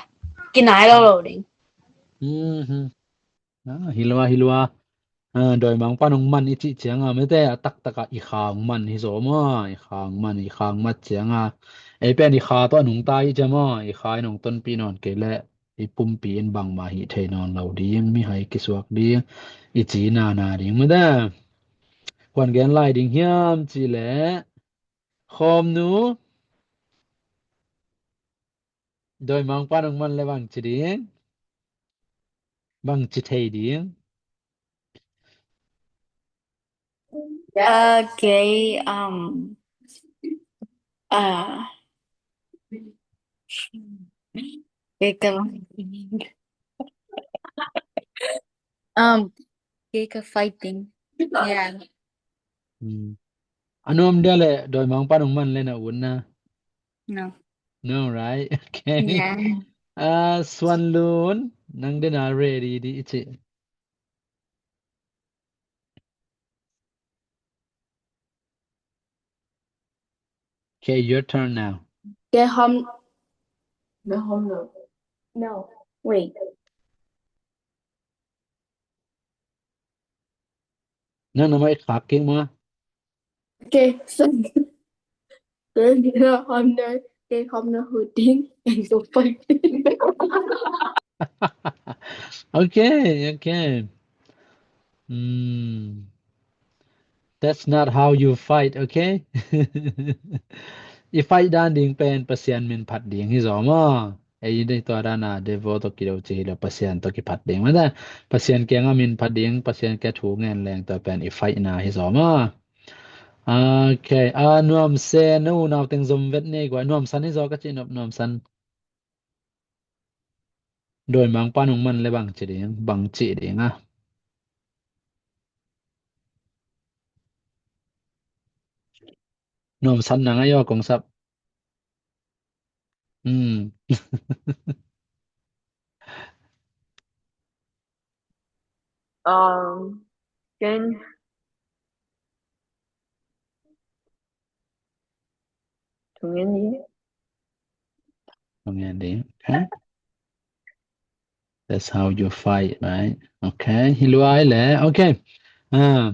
Kinai lo lo ding. Mhm. Ah, hi lua, hi lua. Ah, dawimangpa nong man i cih ciang a, mite a taktak a i kha ong man hi zaw maw, i kha ong man, i kha ong mat ciang a. Ei pen i kha tawh a nungta i ciang maw, i kha i nong tonpih nawn kei leh i pumpi in bangmah hih thei nawn lo ding, mihai kisuak ding, i ci nana ding mite. Kuan gen lai ding hiam cih leh, Khawm nu, dawimangpa nong man leh bang ci ding? Bang ci thei ding? Okay, um, uh, kei ka, Um, kei ka fighting. Yeah. Hmm. A nuam dia le dawimangpa nong man le na ut na. No. No, right? Okay. Yeah. Ah, Suan Lun, nang dena ready di i ci. Okay, your turn now. Kei hom. No, hom no. No. Wait. Nang na mai khak kik ma. Okay, so. Kei hom no, kei hom no hu ding, and go fight. Okay, okay. Hmm. That's not how you fight, okay? I fight dan ding pen Pasian min phat ding hi zaw maw. Ei dei tua dana devo tawh kido ci hi lo, Pasian tawh kiphat ding mah ta. Pasian kiangah min phat ding, Pasian kia thu ngen leng tua pen i fight na hi zaw maw. Okay, a Nuam Sen, no, nau teng zom vet nei gua, Nuam San hi zaw ka ci nop, Nuam San. Dawimangpa nong man le bang ci ding, bang ci ding a. Nuam San nang a yaw kong sap. Hmm. Um, ken Thungen ding. Thungen ding. Okay. That's how you fight, right? Okay. Hi lua le. Okay. Ah,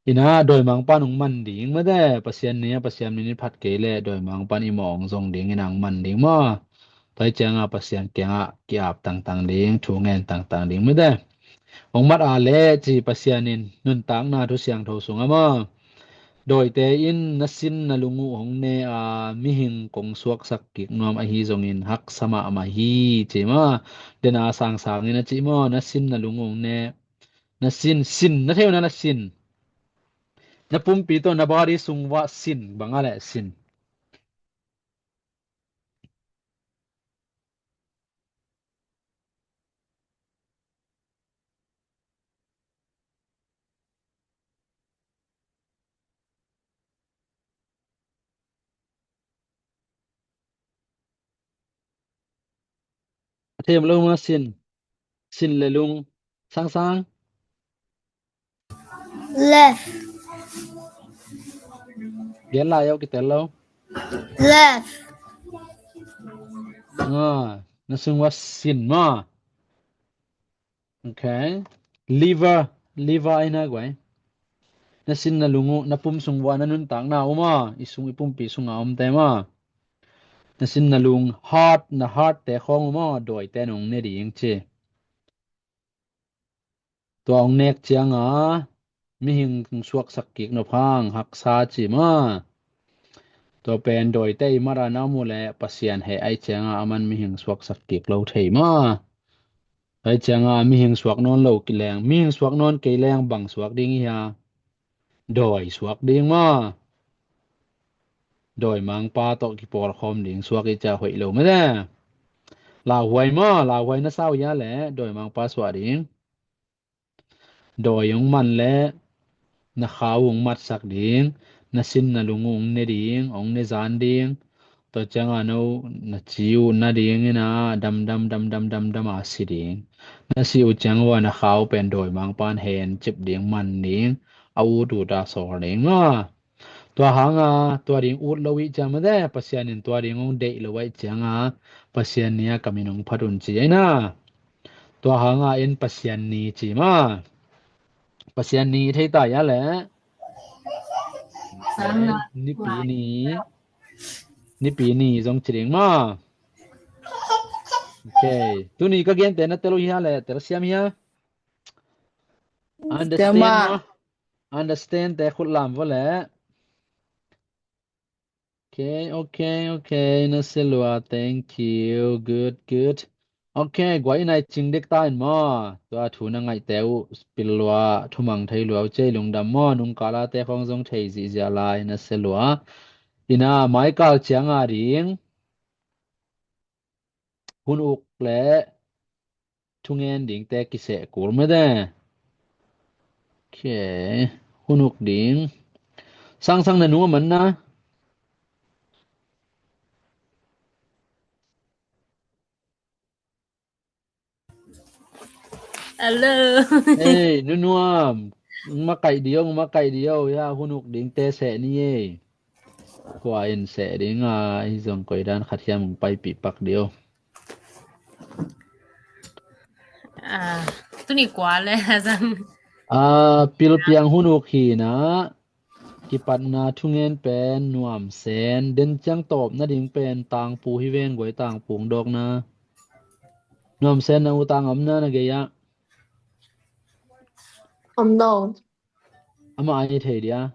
ina dawimangpa nong man ding mate. Pasian ni a, Pasian min i phat kei le dawimangpa i mawng zong ding ina hong man ding maw. Tua hi cianga Pasian kianga ki-ap tangtang ding, thu ngen tangtang ding mate. Hong mat a le ci Pasian in nuntakna thu siangtho sung a maw. Dawite in na sin na lung uh hong ne a, mihing kong suaksak kik nuam ahi zongin haksa mahmah hi ci maw. Dena sangsang in a ci maw, na sin na lung uh hong ne. Na sin, sin, na thei uh na, na sin. Na pumpi tawh na body sung uah sin, bang a le sin. A thei om lo ma sin. Sin le lung. Sangsang. Left. Gen lai au kitel lo. Left. Ah, na sung uah sin maw. Okay. Liver, liver ai na guai. Na sin na lung uh, na pum sung uah na nuntakna om a, i sung i pumpi sunga omte maw. Na sin na lung, heart, na heart te khawng om a, dawite nong ne ding ci. Tua hong nek cianga mihing suaksak kik nop hang haksa ci maw. Tua pen dawite i mat a na om uh le Pasian heh ai cianga aman mihing suaksak kik lo thei maw. Ai cianga mihing suak nawn lo kei leng, mihing suak nawn kei leng bang suak ding i hia. Dawi suak ding maw. Dawimangpa tawh kipawlkhawm ding suak i cia hoih lo mate. Lauhuai maw, lauhuai na sau ia le dawimangpa suah ding. Dawi hong man le na khau hong matsak ding, na sin na lung uh hong ne ding, hong ne zan ding. Tua cianga no na ci uh na ding ina damdam damdam damdam a si ding. Na si uh ciang ua na khau pen dawimangpan hen cip ding man ding, a ut ut a sawl ding maw. Tua hanga tua ding ut lo ih ciang mate, Pasian in tua ding hong deih lo ih cianga Pasian ni a ka min hong phat un ci aina. Tua hanga in Pasian ni ci maw. Pasian ni thei ta ia le. Nipi ni. Nipi ni zong ci ding maw. Okay. Tuni ka gente na tel uh hia le, tel siam hia. Understand maw. Understand te khut lam vo le. Okay, okay, okay. Na se lua, thank you. Good, good. Okay, guai nai cing dek ta in maw. Tua thu na ngaihte uh pil lua, thumang thei lua uh cei lungdam maw. Nung kala te khong zong thei zihziah lai, na se lua. Ina mai kal cianga ding. Hun uk le thungen dingte kiseh kul mate. Okay. Hun uk ding. Sangsang, na nu a man na? Hello. Hey, Nu Nuam. Makaih dih o, makaih dih o. Ya, hun uk ding te seh ni ei. Kua in seh ding a, hi zong koi dan khat hiam ong paipih pak dih o. Ah, tuni kua le zang. Ah, Pilpiang hun uk hi na. Kipatna thungen pen Nuam Sen, den ciang tawpna ding pen Tangpu hi ven, guai Tangpu ong dawkna. Nuam Sen, na u Tang om na, na gei ah? Om lo. Amah ai thei dia?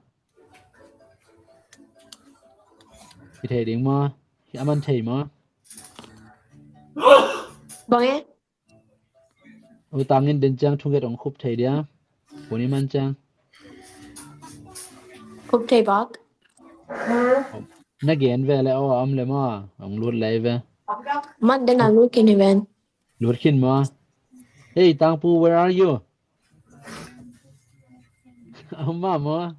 I thei ding maw? Aman thei maw? Bang e? U Tang in den ciang thunget ong khup thei dia? Kuni man ciang. Khup thei bak. Na gen ve le aw, am le maw, ong lut lei ve. Man den a lut khin hi ven. Lut khin maw? Hey, Tangpu, where are you? Am mah maw?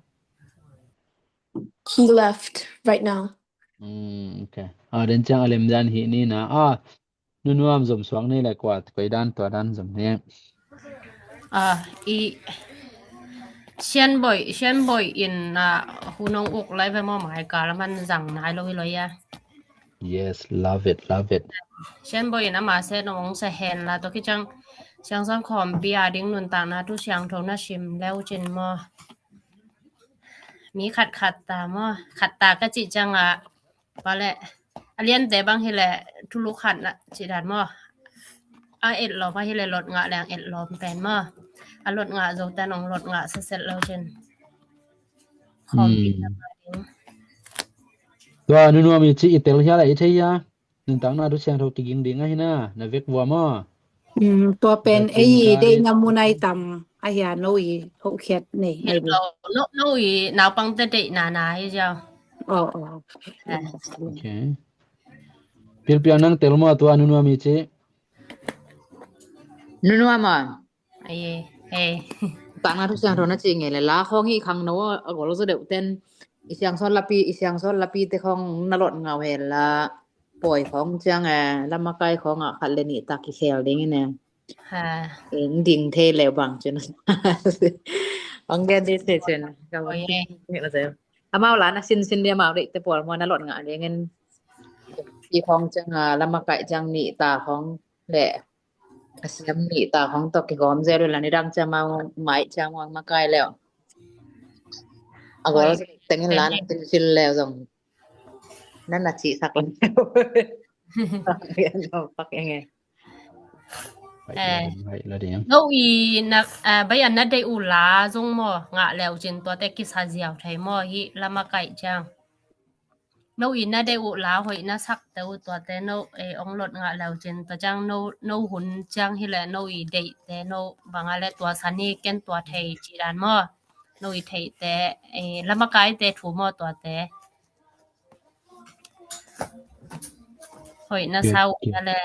He left right now. Mm, okay. Ah, den ciang a lem dan hi ni na. Ah, Nu Nuam, zom suak ni le kua, koi dan, tua dan zom ni. Ah, i Sianboi, Sianboi in, ah, hun ong uk lai ve maw, mai ka la man zang nai lo hi lo ya. Yes, love it, love it. Sianboi in ama se nong ong se hen la, tua khit ciang Siangsawn khawmpi a ding nuntakna thu siangtho na sim le uh cin maw. Mi khat khat ta maw, khat ta ka cih ciang a, pa le, a liante bang hi le thulu khat na cih dan maw. A et lawm a hi le lot ngah leng et lawm pen maw. A lot ngah zo ten ong lot ngah setset lo cin. Khawmpi na ding. Tua Nu Nuam i cih i tel hia le i thei hia? Nuntakna thu siangtho kiging ding ahi na, na vek vua maw? Mm, tua pen ei deihna mun ai tam ahi a, no i hoh khiat nei. No, no i naupangte deihna na hi ziau. Oh, oh. Okay. Pilpiang, nang tel maw tua Nu Nuam i cih? Nu Nuam a. Ai, eh. Takna thu siangtho na ci ngei le la khawng hi khangno a gol zaw deuh ten. I Siangsawn lapi, i Siangsawn lapi te khawng na lot ngah uh hen la. Pawi khawng ciang e, lamakai khawng ah khat le nih tak kikhel ding in e. Ha. Eng ding thei le bang cin. Ong gen ding thei cin. Amau la na sinsin dia, amau deihte pawl maw na lot ngah ding in. I khawng ciang a, lamakai ciang nih tak khawng le. A siam nih tak hong tawh kigawm zel uh la, nidang ciang amau mai ciang amau makai leuh. A gol tengin la na tinsil leuh zong. Nan na cihsak leuh. Pak eng e. No i na, ah, bai an na deih uh la zong maw, ngah leuh cin tuate kisa ziau thei maw, hih lamakai ciang. No i na deih uh la hoih na sakte uh tuate no, eh, ong lot ngah leuh cin, tua ciang no, no hun ciang hi le no i deihte no bang a le tua san hi ken tua thei ci dan maw. No i theihte, eh, lamakaite thu maw tuate. Hoih na sa uh na le.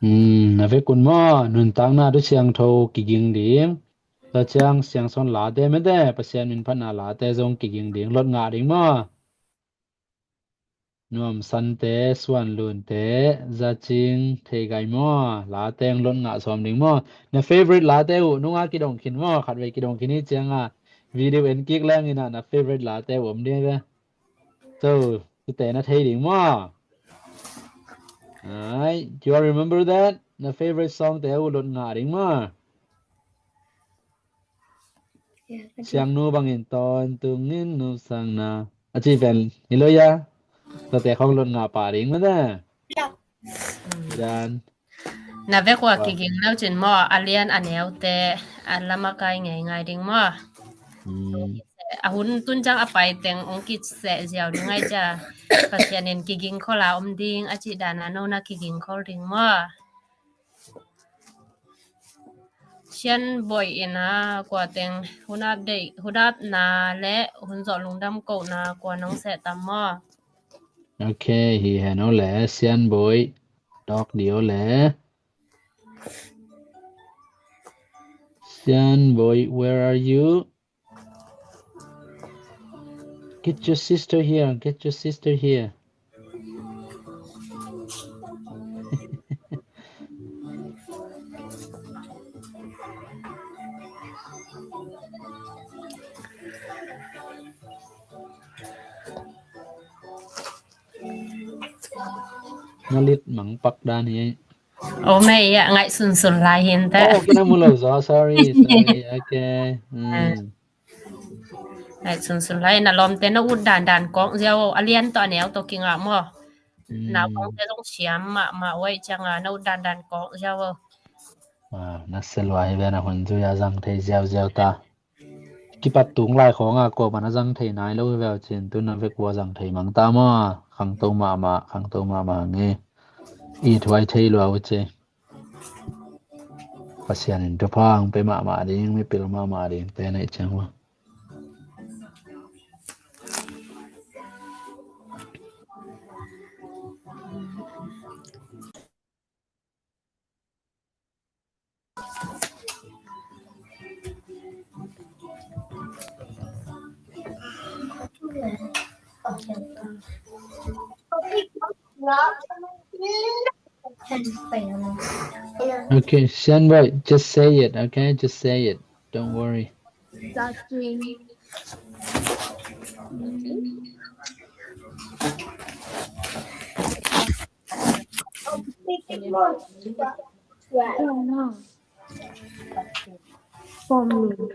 Hmm, na vekun maw, nuntakna thu siangtho kiging ding. Tua ciang Siangsawn late mete, Pasian min phatna late zong kiging ding, lot ngah ding maw? Nuam Sante, Suan Lunte, Za Cing, Thei Gai maw? Late ong lot ngah sawm ding maw? Na favorite late uh nunga kidong khin maw? Khatvei kidong khin hi ciang a video en kik leng in a na favorite late uh om ding ve. So, tute na thei ding maw? Ai, do you all remember that? Na favorite song te uh lot ngah ding maw? Siangnu bangin tawntungin nupsakna. A ci pen hi lo ya. Tuate khong lot ngah pah ding maw te. Dan. Na vek ua kiging leuh cin maw, a lian a neute, a lamakai ngeingai ding maw. Hmm. A hun tun ciang a pai teng ong kiseh ziau ding ai cia. Pasian in kiging khol a om ding a cih dan a no na kiging khol ding maw. Sian Boih in a kua teng hun ap deih, hun apna le hun zawh lungdam kohna kua nong seh tam maw. Ok, hi hen o le, Sian Boih. Dawk di o le. Sian Boy, where are you? Get your sister here. Get your sister here. Na lit mang pak dan hi. Ome ya, ngaih sunsun lai hin ta. Oh, kina mu lo zo, sorry, sorry. Okay. Hmm. Ngaih sunsun lai, na lawmte na ut dandan kawng ziau, a lian tawh a neu tawh kingah maw. Hmm. Naupangte zong siam mahmah uai cianga na ut dandan kawng ziau. Ah, na selua hi ve, na hun zui a zang thei ziauziau ta. Kipat tung lai khawng a kua pan a zang thei nai lo hi veu cin, tu na vek ua zang thei mang ta maw. Khangto mahmah, khangto mahmah nge. I thuai thei lua uh ce. Pasian in thupha hong pe mahmah ding, mipil mahmah ding te neih ciang uh. Okay, Sian Boy, just say it, okay? Just say it. Don't worry. Za Cing. Khawm Nu.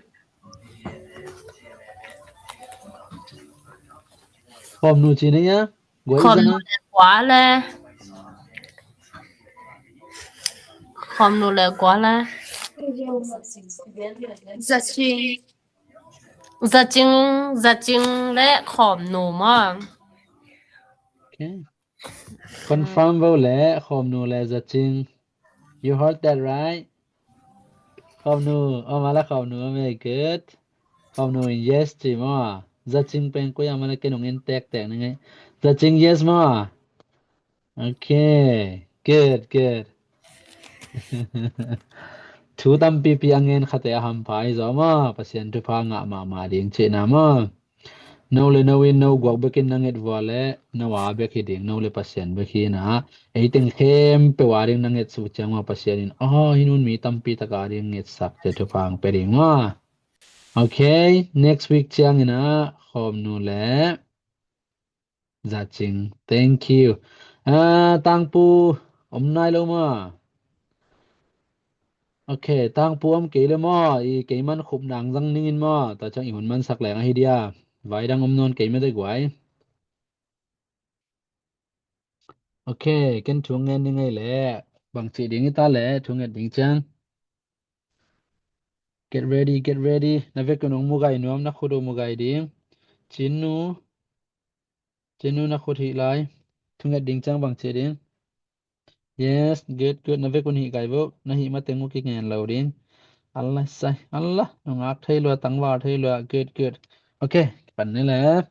Khawm Nu ci na ia. Khawm Nu le kua le. Khawm Nu le kua le. Za Cing. Za Cing, Za Cing le Khawm Nu maw. Okay. Confirm vo le, Khawm Nu le Za Cing. You heard that right? Khawm Nu, oh, mala Khawm Nu, oh, very good. Khawm Nu in yes ci maw. Za Cing pen kua ia mala ke nung in tek tek ni ngai. Za Cing yes maw. Okay, good, good. Thu tampipi a ngen khate a hampha hi zaw maw, Pasian thupha ngah mahmah ding cihna maw. No le no in no guak bekin na nget vua le no a bek hi ding, no le Pasian bek hi na. Ei teng khempeuh a ding na nget suh ciang maw, Pasian in aw, hih nun mi tampi tak a ding ngetsak ci thupha hong pia ding maw. Okay, next week ciangin ah Khawm Nu le Za Cing. Thank you. Ah, Tangpu om nai lo maw? Okay, Tangpu om kei le maw? I keiman khup nang zang ningin maw? Tua ciang i hun mansak leng ahi dia. Vai dang om nawn kei mah dei guai. Okay, ken thu ngen ni ngei le. Bang ci ding i ta le, thu nget ding ciang. Get ready, get ready. Na vekun hong mugai nuam, na khut uh mugai ding. Cin nu. Cin nu na khut hih lai. Thunget ding ciang bang ci ding. Yes, good, good. Na vekun hih kai vo. Na hih mateng uh kingen lo ding. Allah sai. Allah. Nungak thei lua, tangval thei lua. Good, good. Okay, pan ni le.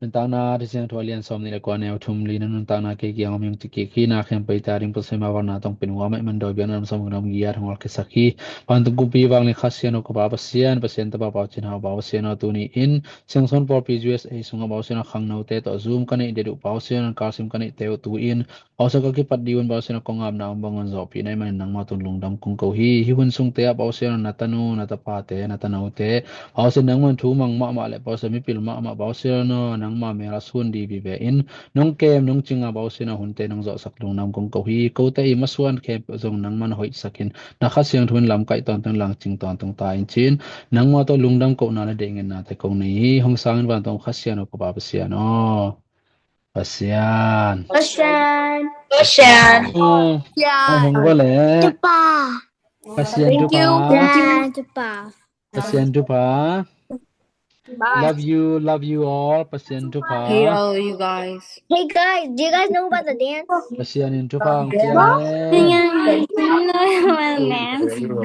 Nuntakna Thusiangtho a lian sawm nih le kua neu thum li na nuntakna kei kiang om hiang ci kik hi. Na khempeuh i ta ding Pasian ma vakna tong pen hua maih man dawi biakna lam sawm guk nam giat hong ol khiasak hi. Vantung kumpi vang le Kha Sian aw ka Pa Pasian, Pasian tapa Pau Cin Hau, Pau Pasian aw tuni in Siangsawn pawlpi U S A sungah Pau Pasian aw khangnote tawh Zoom ka neih det uh Pau Pasian aw kalsim ka neihte uh tu in Pau Pasian aw ka kipat dih un Pau Pasian aw kong apna om bang un zawhpih na hih manin nangmah tun lungdam kong ko hi. Hih hun sungte ah Pau Pasian aw na tanu, na tapate, na tanote Pau Pasian nangmah thu mang mahmah le Pau Pasian mipil mahmah Pau Pasian aw nangmah mel a sun dih vive in nong kem nong cinga Pau Pasian aw hunte nong zawhsak lungdam kong ko hi. Kote i masuan khempeuh zong nangmah na hoihsak in na Kha Siangtho in lamkaih tawntung lang cing tawntung ta in cin nangmah tawh lungdam kohna le deih ngetnate kong nei hi. Hong sangin vantung Kha Sian aw ka Pa Pasian aw. Pasian. Pasian. Pasian. Aw, aw, hong va le. Tupa. Pasian Tupa. Thank you. Tupa. Pasian Thupha. Bye. Love you, love you all. Pasian Thupha. Hey, all you guys. Hey guys, do you guys know about the dance? Pasian in Thupha hong pia le. No, sure.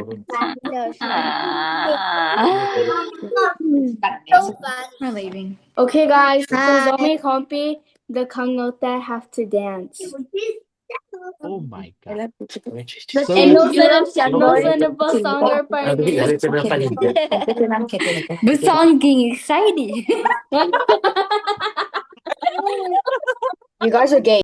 So fun. We're leaving. Okay, guys, hi. Zomi Compi, the Khangnote have to dance. Oh my God. Ella, put it. So, Innocent, so, innocent of a song or Ah, dali, dali, party. dali, dali, dali. Busong ging excited. You guys are gay.